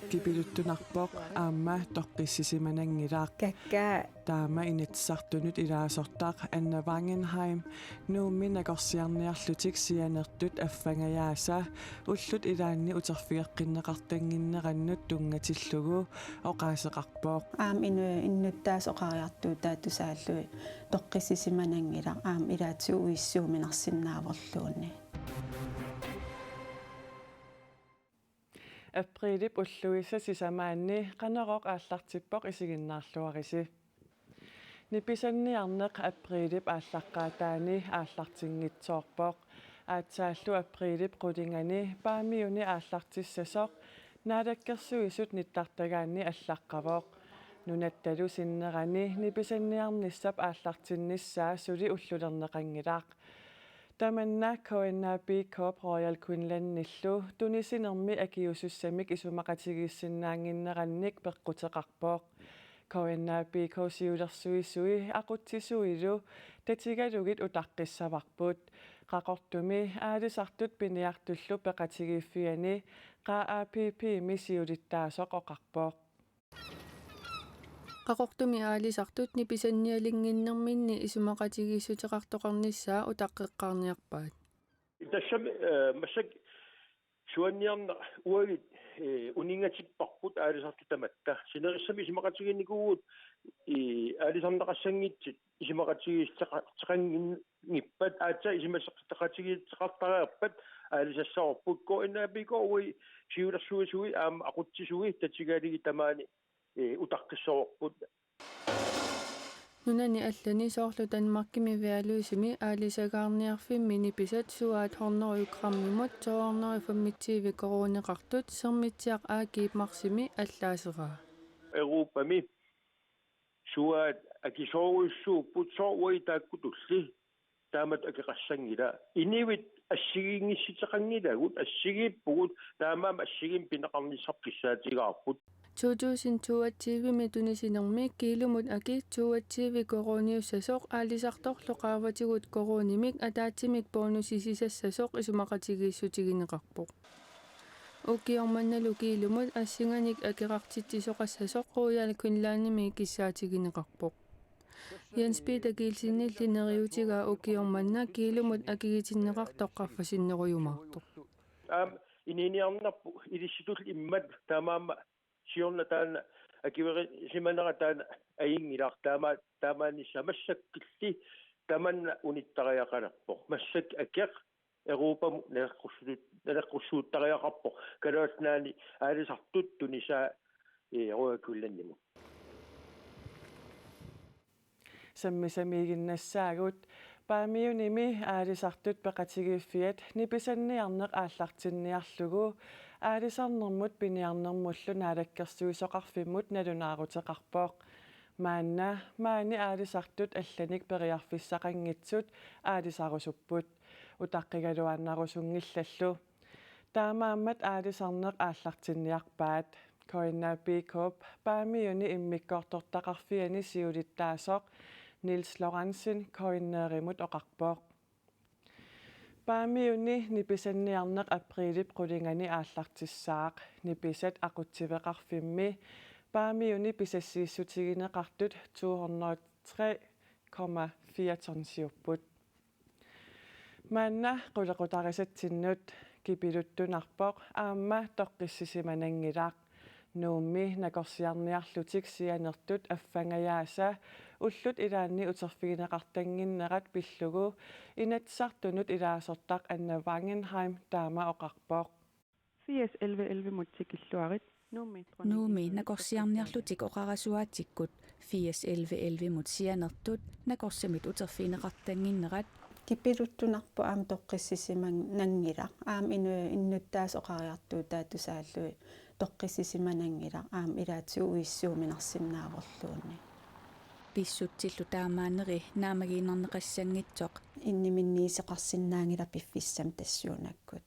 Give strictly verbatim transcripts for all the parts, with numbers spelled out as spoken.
Kipiluttunarpoq aamma toqqissisimananngilaq. Kakkaak. Taama Inatsisartunut ilaasortaq Anna Wangenheim Nuummi nakorsiarniarlutik sianertut affangajaasa ullut ilaanni uterfigeqqinneqartannginnerannut tunngatillugu oqaaseqarpoq. Aamma inu-, innuttaasut oqariartuutaat tusaallugit toqqissisimananngilaq, aamma ilaatigut uissuuminarsinnaavorluunniit. Apriilip ulluisa sisamaanni Qanorooq aallartippoq, isiginnaarluarisi. Nipisanniarneq apriilip aallaqqaataani aallartinngitsoorpoq. Aatsaallu apriilip qulingani Paamiuni aallartissasoq Naalakkersuisut nittartagaanni allaqqavoq. Nunattalu sinnerani nipisanniarnissap aallartinnissaa suli ullulerneqanngilaq. Tamanna K N A P K-p Royal Greenlandillu tunisinermi akiuussussamik isumaqatigiissinnaannginnerannik peqquteqarpoq. K N A P K siulersuisui aqutsisuilu tatigalugit utaqqissavarput. Qaqortumi aalisartut piniartullu peqatigiiffiani Q A P P-mi siulittaasoq oqarpoq. Qaqortumi aalisartut nipisannialinnginnerminni isumaqatigiissuteqartoqarnissaa utaqqeqqaarniarpaat. Tassami, eh, massakkut suanniarneq uagut, eh, uninngatipparput aalisartut tamatta. Sinerissami isumaqatigiinnikuuvugut, eh, aalisarneqassanngitsut isumaqatigiissuteqa-, teqanngin-, -ngippat aatsaat isumassaqatigiittoqartariaqarpat aalisassavarput. K N A P K-p siulersuisui aamma aqutsisui tatigalugit tamaani, eh, utaqqissavarput. Nunani allani soorlu Danmarkimi Værløsemi aalisagaarniarfimmi nipisat suaat hundrede grammimut to hundrede femogtyve koruuneqartut Sermitsiaq A G-p marsimi allaaseraa. Europami suaat akisoorujussuupput, sooq uagut taakkutulli taamatut akeqassanngilaq. Inuit assigiinngissuteqanngilagut, assigiippugut, taamaammat assigiimmik pineqarnissarput kissaatigaarput. To tusind toogtyve-mi tunisinermi kiilumut aki toogtyve koruuniussasoq aalisartorlu qaavatigut koruunimik ataatsimik bonusisisassasoq isumaqatigiissutigineqarpoq. Ukioq mannalu kiilumut assinganik akeqartitsisoqassasoq Royal Greenlandimi kissaatigineqarpoq. Jens Peter Kielsenilli neriuutigaa ukioq manna kiilumut akigitinneqartoq qaffasinnerujumaartoq. Aamma inuuniarnerput ilissitulli immaqa, taamaammat siorna taanna akuerisimanera taanna ajunngilaq, taama-, taamaanissaa massakkulli tamanna unittariaqalerpoq. Massakkut akeq Europamut naleqqussut-, naleqqussuuttariaqarpoq. Kalaallit Nunaanni aalisartut tunisaat, eh, Royal Greenlandimut. Sammisamiiginnassaagut. Paamiunimi aalisartut peqatigiiffiat nipisanniarneq aallartinniarlugu aalisarnermut piniarnermullu naalakkersuisoqarfimmut nalunaaruteqarpoq. Maanna maani aalisartut allanik periarfissaqanngitsut aalisarusupput, utaqqigaluaannarusunngillallu. Taamaammat aalisarneq aallartinniarpaat, K N A P K-p Paamiuni immikkoortortaqarfiani siulittaasoq Niels Lorentzen K N R-imut oqarpoq. Paamiuni nipisanniarneq apriilip qulingani aallartissaaq. Nipisat aqutsiveqarfimmi Paamiuni pisassiissutigineqartut to hundrede tre komma fire tonsiupput. Maanna qulequtarisatsinnut kipiluttunarpoq aamma toqqissisimananngilaq. Nuummi nakorsiarniarlutik sianertut affangajaasa ullut ilaanni uterfigineqartannginnerat pillugu Inatsisartunut ilaasortaq Anna Wangenheim taama oqarpoq. Firs elleve elleve-mut tikilluarit. Nuummi Nuummi nakorsiarniarlutik oqarasuaatsikkut firs elleve elleve-mut sianertut nakorsamit uterfigineqartannginnerat. Kipiluttunarpoq aamma toqqissisimananngilaq. Aamma inu-, innuttaasut oqariartuutaat tusaallugit toqqissisimananngilaq, aamma ilaatigut uissuuminarsinnaavorluunniit. Pissutsillu taamaanneri naammagiinnarneqassanngitsoq. Inniminniisoqarsinnaanngilaq piffissami tassuunakkut.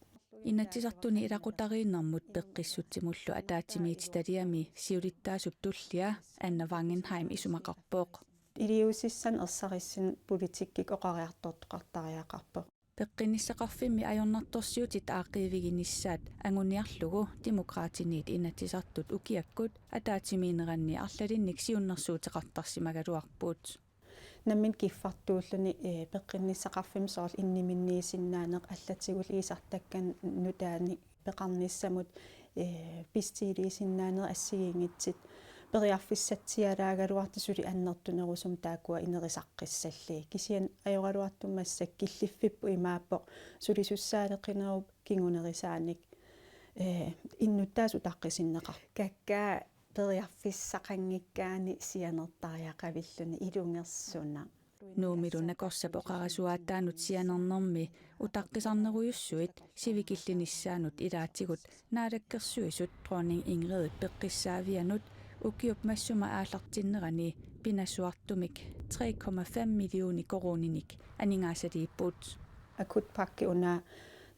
Inatsisartuni ilaqutariinnermut peqqissutsimullu ataatsimiititaliami siulittaasup tullia Anna Wangenheim isumaqarpoq. Iliuusissanik ersarissanik politikkikkut oqariartortoqartariaqarpoq. Peqqinnissaqarfimmi ajornartorsiutit aaqqiiviginissaat anguniarlugu Demokraatiniit Inatsisartut ukiakkut ataatsimiinneranni arlalinnik siunnersuuteqartarsimagaluarput. Nammineq kiffartuulluni, eh, peqqinnissaqarfimmi soorlu inniminniisinnaaneq allatigullu iisartakkat nutaanik peqarnissamut, eh, bestiiliisinnaanerit assigiinngitsut periarfissatsialaagaluartut suli annertunerusumik taakkua inerisaqqissallugit. Kisianni ajoraluartumik massakkut killiffipput imaappoq sulisussaaleqinerup kingunerisaanik, eh, innuttaasut utaqqisinneqarput. Kakkaak periarfissaqanngikkaanni sianertariaqavilluni ilungersunaq. Nuummilu nakorsap oqarasuaataanut sianernermi utaqqisarnerujussuit sivikillinissaannut ilaatigut Naalakkersuisut Dronning Ingridip peqqissaavianut ukiup massuma aallartinnerani pinasuartumik tre komma fem millioner koruuninik aningaasaliipput. Akutpakke una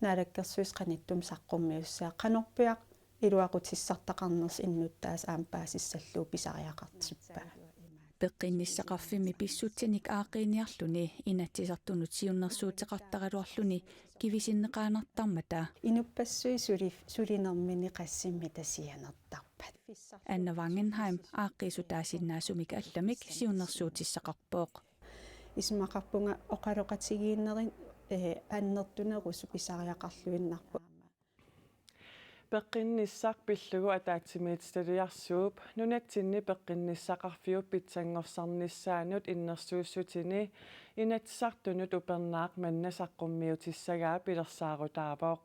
Naalakkersuisut qanittumi saqqummiussaaq, qanorpiaq iluaqutissartaqarnersoq innuttaasut aamma paasissallugu pisariaqartippaa. Peqqinnissaqarfimmi pissutsinik aaqqiiniarluni Inatsisartunut siunnersuuteqartaraluarluni kivisinneqaannartarmata. Inuppassuit suli-, sulinermini qassit mita sianertarpat. Anna Wangenheim aaqqiissutaasinnaasumik allamik siunnersuutissaqarpoq. Isumaqarpunga oqaloqatigiinnerit, eh, annertunerusut pisariaqarluinnarput. Peqqinnissaq pillugu ataatsimiititaliarsuup nunatsinni peqqinnissaqarfiup pitsanngorsarnissaanut innersuussutini Inatsisartunut upernaaq manna saqqummiutissagaa pilersaarutaavoq.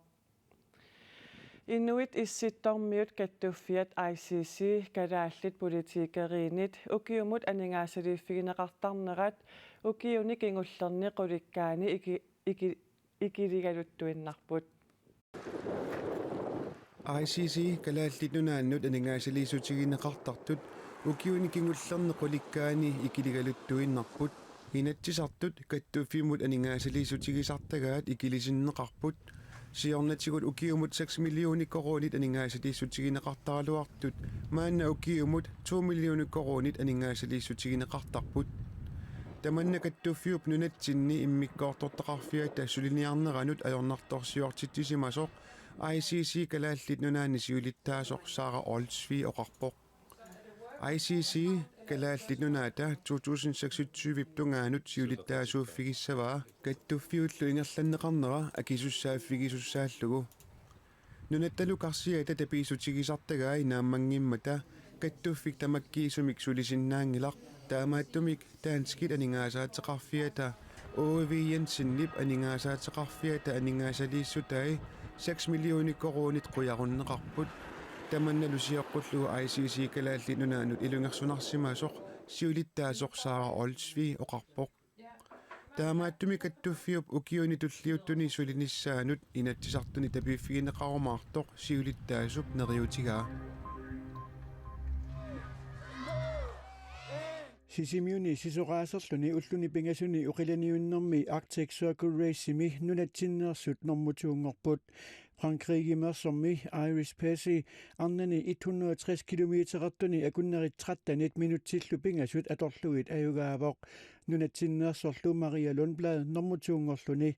Inuit Issittormiut Kattuffiat I C C kalaallit politikeriinnit ukiumut aningaasaliiffigineqartarnerat ukiuni kingullerni qulikkaani iki-, iki-, ikiligaluttuinnarput. I C C Kalaallit Nunaannut aningaasaliissutigineqartartut ukiuni kingullerni qulikkaani ikiligaluttuinnarput. Inatsisartut kattuffimmut aningaasaliissutigisartagaat ikilisinneqarput. Siornatigut ukiumut seks millioner koruunit aningaasaliissutigineqartaraluartut maanna ukiumut to millioner koruunit aningaasaliissutigineqartarput. Tamanna kattuffiup nunatsinni immikkoortortaqarfiata suliniarneranut ajornartorsiortitsisimasoq I C C Kalaallit Nunaanni siulittaasoq Sara Olsvig oqarpoq. I C C Kalaallit Nunaata to tusind seksogtyvep tungaanut siulittaasuuffigissavaa kattuffiullu ingerlanneqarnera akisussaaffigisussaallugu. Nunattalu karsiata tapiissutigisartagai naammanngimmata kattuffik tamakkiisumik sulisinnaanngilaq, taamaattumik danskit aningaasaateqarfiata Aage V. Jensenip aningaasaateqarfiata aningaasaliissutai seks millioner koruunit qujarunneqarput. Tamannalu sioqqullugu I C C Kalaallit Nunaannut ilungersunarsimasoq siulittaasoq Sara Olsvig oqarpoq. Taamaattumik kattuffiup ukiuni tulliuttuni sulinissaanut Inatsisartuni tapiiffigineqarumaartoq siulittaasup neriuutigaa. Sisimiuni sisoraaserluni ulluni pingasuni oqilaniunnermi Arctic Circle Race-imi nunatsinneersut normu to-nngorput. Frankrigimeersormi Iris Pessy arnani et hundrede og tres kilometerertuni akunnerit trettenit minutsillu pingasut atorlugit ajugaavoq. Nunatsinneersorlu Maria Lundblad normu to-nngorluni.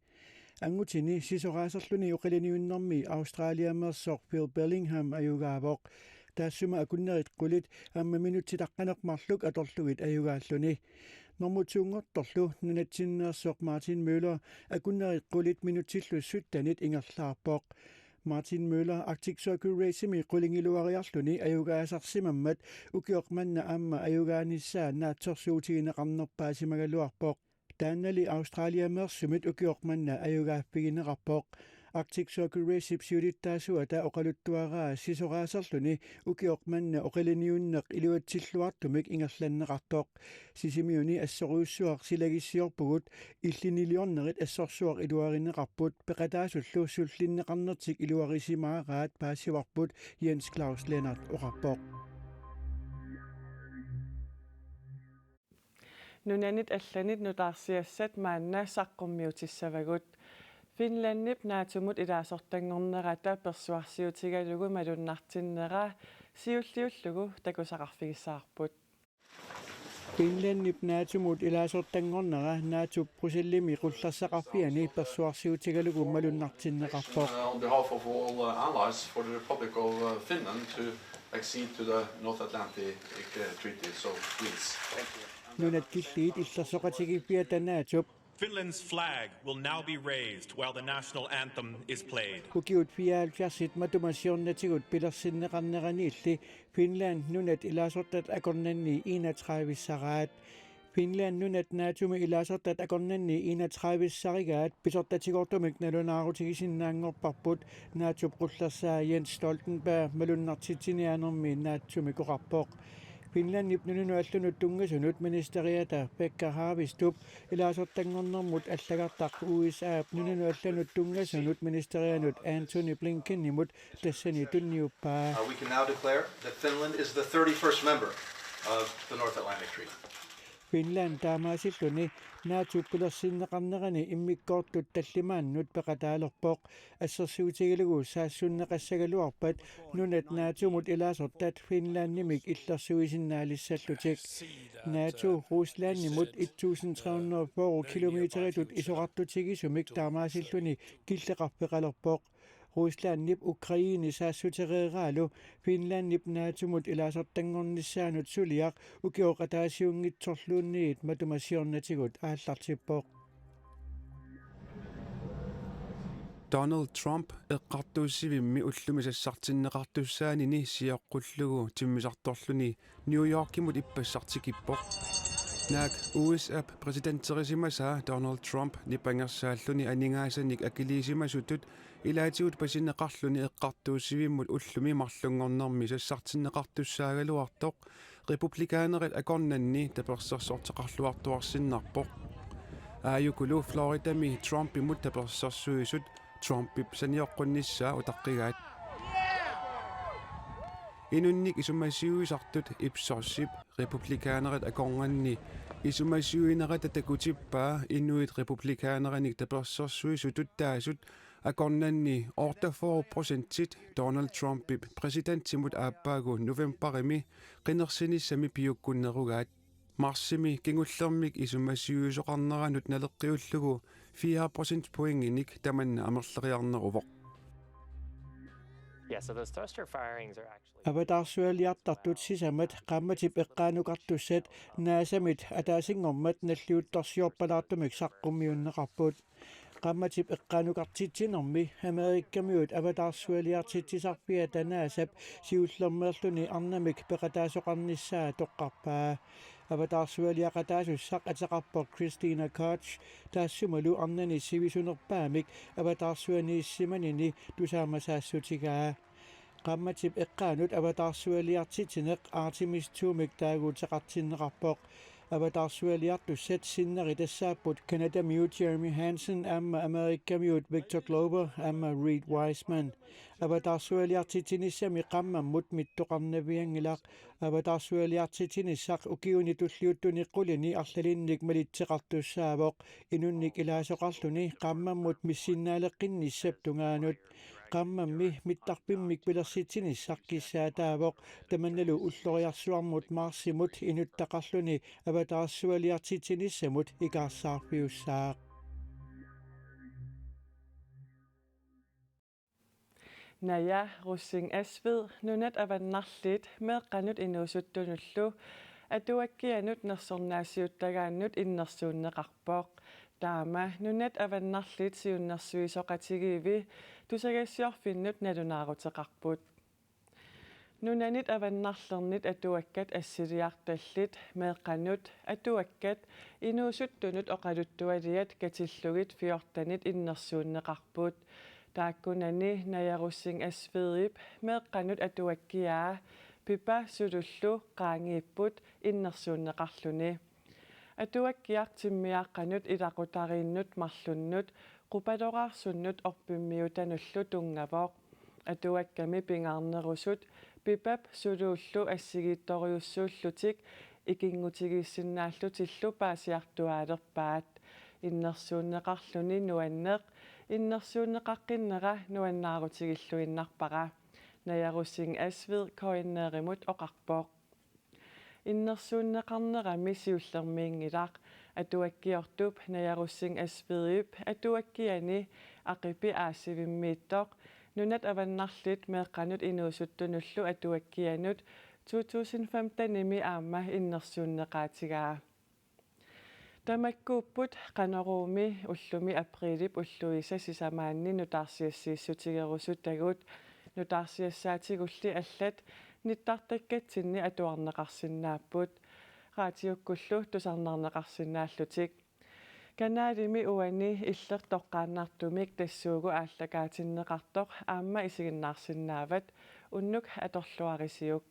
Angutini sisoraaserluni oqilaniunnermi Australiameersoq Phil Bellingham ajugaavoq. Taassuma akunnerit qulit aamma minutsit taqqaneq marluk atorlugit ajugaalluni. Normu to-nngortorlu nunatsinneersoq Martin Møller akunnerit qulit minutsillu syttenit ingerlaarpoq. Martin Møller Arctic Circle Race-imi qulingiluariarluni ajugaasarsimammat ukioq manna aamma ajugaanissaa naatsorsuutigineqarnerpaasimagaluarpoq. Taannali Australiameersumit ukioq manna ajugaaffigineqarpoq. Arctic Circle Race-ip siulittaasuata oqaluttuaraa sisoraaserluni ukioq manna oqilaniunneq iluatsilluartumik ingerlanneqartoq. Sisimiuni assorujussuaq silagissiorpugut, illiniliornerit assorsuaq iluarineqarput, peqataasullu sullinneqarnertik iluarisimaaraat paasivarput, Jens Claus Lennert oqarpoq. Nunanit allanit nutaarsiassat maanna saqqummiutissavagut. Finlandip NATO-mut ilaasortanngornerata persuarsiutigalugu malunnartinnera siulliullugu takusaqarfigissavarput. Finlandip NATO-mut ilaasortanngornera NATO Bruxellesimi qullersaqarfiani persuarsiutigalugu malunnartinneqarpoq. Uh, on behalf of all, uh, allies for the Republic of, uh, Finland to accede to the North Atlantic, uh, Treaty. So, please. Nunat killiit illersoqatigiiffiata NATO-p. Finland's flag will now be raised while the national anthem is played. Ukiut fireoghalvfjerdsit matuma siornatigut pilersinneqarneraniilli Finland nunat ilaasortat akornanni enogtredivissaraat. Finland nunat NATO-mi ilaasortat akornanni enogtredivissarigaat pisortatigoortumik nalunaarutigisinnaanngorparput NATO-p qullersaa Jens Stoltenberg malunnartitsiniaanermi NATO-mik oqarpoq. Finlandip nunanut allanut tunngasunut ministeriata Pekka Haavistup ilaasortanngornermut allagartaq U S A-p nunanut allanut tunngasunut ministerianut Antony Blinkenimut tassani tunniuppaa. Uh, we can now declare that Finland is the thirty-first member of the North Atlantic Treaty. Finland taamaasilluni NATO pilersinneqarnerani immikkoortut tallimaannut peqataalerpoq, assersuutigalugu saassunneqassagaluarpat nunat NATO-mut ilaasortat Finlandimik illersuisinnaalissallutik. NATO Ruslandimut et tusind tre hundrede og fyrre kilometeritut isorartutigisumik taamaasilluni killeqarfeqalerpoq. Ruslandip Ukraine saassutereeraalu Finlandip NATO-mut ilaasortanngornissaanut suliaq ukioq ataasiunngitsorluunniit matuma siornatigut aallartippoq. Donald Trump eqqartuussivimmi ullumi sassartinneqartussaanini sioqqullugu timmisartorluni New Yorkimut ippassaq tikippoq. Naak U S A-p præsidenterisimasaa Donald Trump nipangersaalluni aningaasanik akiliisimasutut ilaatigut pasineqarluni eqqartuussivimmut ullumi marlunngornermi sassartinneqartussaagaluartoq republikanerit akornanni tapersersorteqarluartuarsinnarpoq. Aajukulu Floridami Trumpimut tapersersuisut Trumpip sanioqqunnissaa utaqqigaat. Inunnik isumasiuisartut Ipsosip republikanerit akornanni isumasiuinerata takutippaa inuit republikanerinik tapersersuisutut taasut akornanni otteogfyrre procentit Donald Trumpip præsidentimut aappaagu novembarimi qinersinissami piukkunnerugaat. Marsimi kingullermik isumasiuisoqarneranut naleqqiullugu fire procentpointinik tamanna amerleriarneruvoq. Yeah, so those thruster firings are actually Avataarsualiartartut sisamat qaammatip eqqaanukartussat NASA-mit ataasinngormat nalliuttorsiorpalaartumik saqqummiunneqarput. Qaammatip eqqaanukartitsinermi Amerikamiut avataarsualiartitsisarfiata NASA-p siullermeerluni arnamik peqataasoqarnissaa toqqarpaa. Avataarsualiaqataasussaq ateqarpoq Christina Koch, taassumalu arnani sivisunerpaamik avataarsuaniissimanini tusaamasaassutigaa. Qaammatip eqqaanut avataarsualiartitsineq Artemis to-mik taaguuteqartinneqarpoq. Avataarsualiartussat sinneri tassaapput Canadamiut Jeremy Hansen aamma Amerikamiut Victor Glover aamma Reed Wiseman. Avataarsualiartitsinissami qaammammut mittoqarnavianngilaq. Avataarsualiartitsinissaq ukiuni tulliuttuni qulini arlalinnik malitseqartussaavoq, inunnik ilaasoqarluni qaammammut missinnaaleqqinnissap tungaanut. Qaammammi mittarfimmik pilersitsinissaq kissaataavoq, tamannalu ulloriarsuarmut Marsimut inuttaqarluni avataarsualiartitsinissamut ikaarsaarfiussaaq. Naja Rosing-Asved nunat avannarliit meeqqanut inuusuttunullu atuakkianut nersornaassiuttagaannut innersuunneqarpoq. Taama nunat avannarliit siunnersuisoqatigiivi tusagassiorfinnut nalunaaruteqarput. Nunanit avannarlernit atuakkat assiliartallit meeqqanut atuakkat inuusuttunut oqaluttualiat katillugit fjortenit innersuunneqarput. Taakkunani Naja Rosing-Asvedip meeqqanut atuakkiaa Pippa Sulullu qaangiipput innersuunneqarluni. Atuakkiaq timmiaaqqanut ilaqutariinnut marlunnut qupaloraarsunnut orpimmiutanullu tunngavoq. Atuakkami pingaarnerusut Pippap Sulullu assigiittorujussuullutik ikinngutigiissinnaallutillu paasiartuaalerpaat. Innersuunneqarluni nuanneq, innersuunneqaqqinnera nuannaarutigilluinnarpara, Naja Rosing-Asved K N R-imut oqarpoq. Innersuunneqarnerami siullermiinngilaq. Atuakkiortup Naja Rosing Asvedip atuakkiani Aqipi Aasivimmiittoq Nunat Avannarlit Meeqqanut Inuusuttunullu atuakkianut to tusind femtenimi aamma innersuunneqaatigaa. Tamakkuupput Qanoruumi ullumi apriilip ulluisa sisamaanni nutaarsiassiissutigerusutagut. Nutaarsiassaatigulli allat nittartakkatsinni atuarneqarsinnaapput. Raatiukkullu tusarnaarneqarsinnaallutik. Kanaalimi uani illeq toqqaannartumik tassuugu aallakaatinneqartoq aamma isiginnaarsinnaavat, unnuk atorluarisiuk.